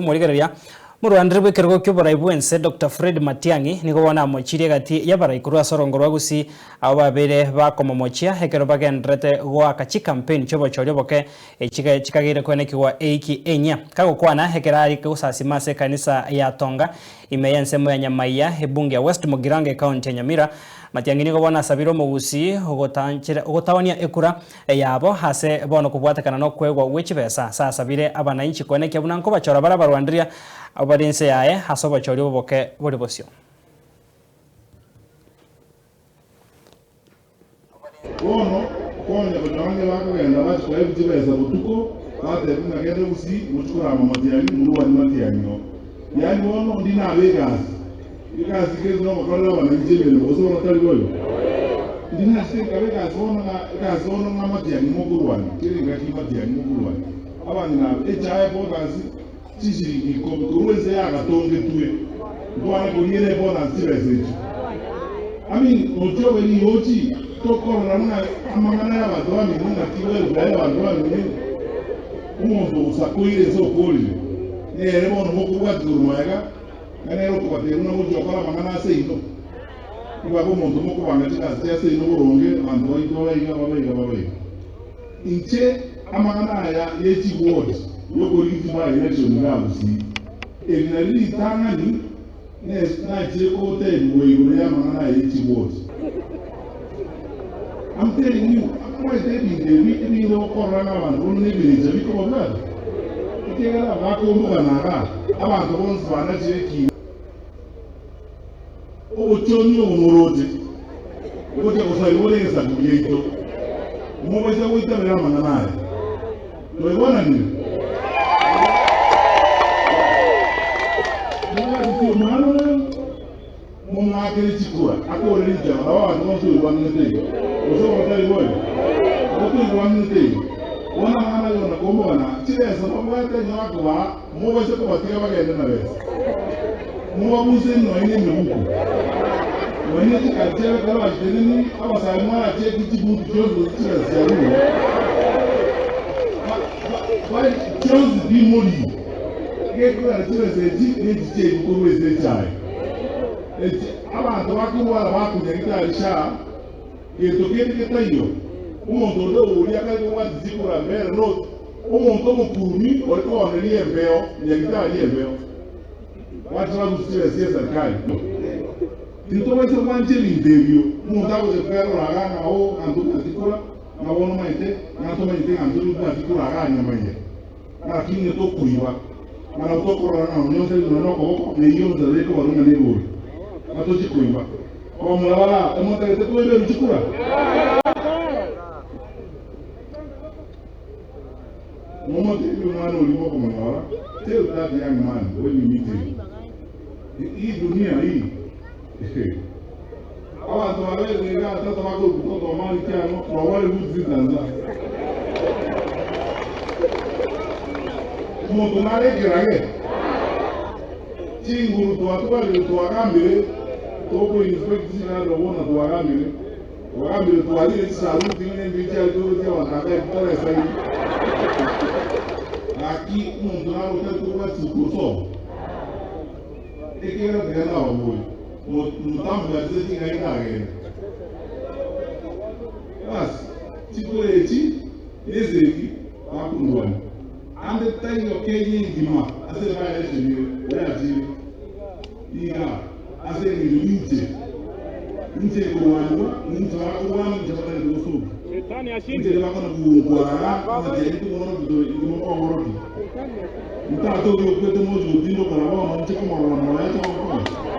Omorigereria morwanire bw'ekerogo ki'oborai bw'ense Doctor Fred Matiang'i nigo bono amochirie egati y'abarai korwa ase orongo rwa Gusii abwo babeire bakomomochia ekero bagendererete goaka chicampaign chi'obochori oboke echi chikageire koenekigwa eiki enyia. Kagokwana ekero are gosasima ase ekanisa ya Tonga ime y'ensemo ya Nyamaiya ebunge ya West Mugirango ecounty ya Nyamira, Matiang'i nigo bono asabire omogusii ogotaonia ekura Eyabo ase bono kobwatekana nokoegwa gwe chibesa, ase asabire abanainchi koenekia buna nkobachora bare abarwanderia abwo bare inse yaye ase obochori oboboke bore bosio. Bono konya konyora ng'a bakogenda bachia koegwa chibesa botuko, batebigwa ng'a genda gusii mochie korama matiang'i morwanie matiang'i oo. Yaani bono onde nabe egasi, egasi keri nogokorera abananchi emeremo, gose bono tari boigo? Ndi nachete nkaba egasi bono ng'a egasi bono ng'a matiang'i mokorwania, kera engaki matiang'i mokorwania. Abang'ina aba, echae bonus chishiringi ikomi korwa ense yagatongetwe, ntware koriera ebonus chibesa echio. I mean, nochia obe riyochi tokorora ng'a amang'ana y'abanto bamino ng'aki welfare y'abanto bamino Omonto ogosakoire ense okoorire, nere bono mokobwatia korwa magega, ng'a nere okobatebia buna gochia gokora amang'ana ase inwe. Nigo omonto mokobanga chigasi chia seino boronge, abanto baito babe iga, babe iga, babe iga. Inche amang'ana aya ye chiward yokorigia chiby-election iga Gusii, eri nario ritang'ani nachire gotebigwa igoro y'amang'ana aya ye chiward. I'm telling you, omanyete ebinto ebi ebinde okorora ng'a abanto bono nebirecha bikobabwata, ekiagera bakombogana igaa, abanto bonsi banachire ekiina. Obochoni obo moroche, ogochia gosarigwa ore egesaku giaito, mobaisa goitabera amang'ana aya. Twaigwananire? Mobwateti omwana oyo, momoakere chikura, akore rinchera, nabo abanto bonsi oigwananete iga. Gose bono tari boigo? Nabo toigwananete iga. Bono amang'ana ayio nakombogana, chibesa babwate onye bakobaa, Mobaise kobatiga bagende na besa, mobabuse nonya nemebuko, nonya ne chigari chiabo ekero bachitenenirie, abasae mwarachieti chibuti chionsi gose chibesa chiarure, chionsi pi morie. Gekogera chibesa echi nechi chiaino korwa ase echae. Echi abanto bakorwara bakonya gitari shaa, gento kende getaiyo, omonto onde oria akare kobwatia chikura mbere not Omonto omokuumi ore kooneria embeo, nyagitari embeo, gwacha barusie chibesa chi'eserikari. Tintobaisa gwancha ebinto ebio. Omonto agocha kwerora iga ng'a oo ng'a ntobwati kura, ng'a bono omanyete, ng'a ntomanyete ng'a ntobwati kura iga nyamaiya. Lakini tokoiba, ng'a nabo tokorora ng'a onye onsi nonya nokoboko, neyio enchera ekobarwa ng'a negori, ng'a tochie koiba. Abamura bare aa, emotagete koiberwa chikura? Momotebie omwana oria mokomonyora, Tell that young man when you meet him, Hii dunia hii abanto babere iga tata bakoruta mtoto wa mali kiang'o wawari gutzitanza omonto nare ekerage chinguru twatwarire twagambire toko inspect chigari obona twagambire Twagambire twarire chisaruti ng'a nembibe chiaito chi'abanto aba ebitoresaine. Gaki omonto nare otari kobua chisukuru sobo, ekiagera tiga nababorie, motambwatise ching'ai ndagende. Basi, chikura echi nesegi bakondwania, ande taiyo Kenya engima ase by-election ere oyachire. Iga, ase engencho ninche, inche nkorwanigwa, ninche bakorwana, inche batagete gosokia. Inche tibakona kogunkwarara amachia aito bworokia tore inche mokong'orokia. Ntata oria okwete mochi gotindokora bono inche komorora moyo ache gonkonya.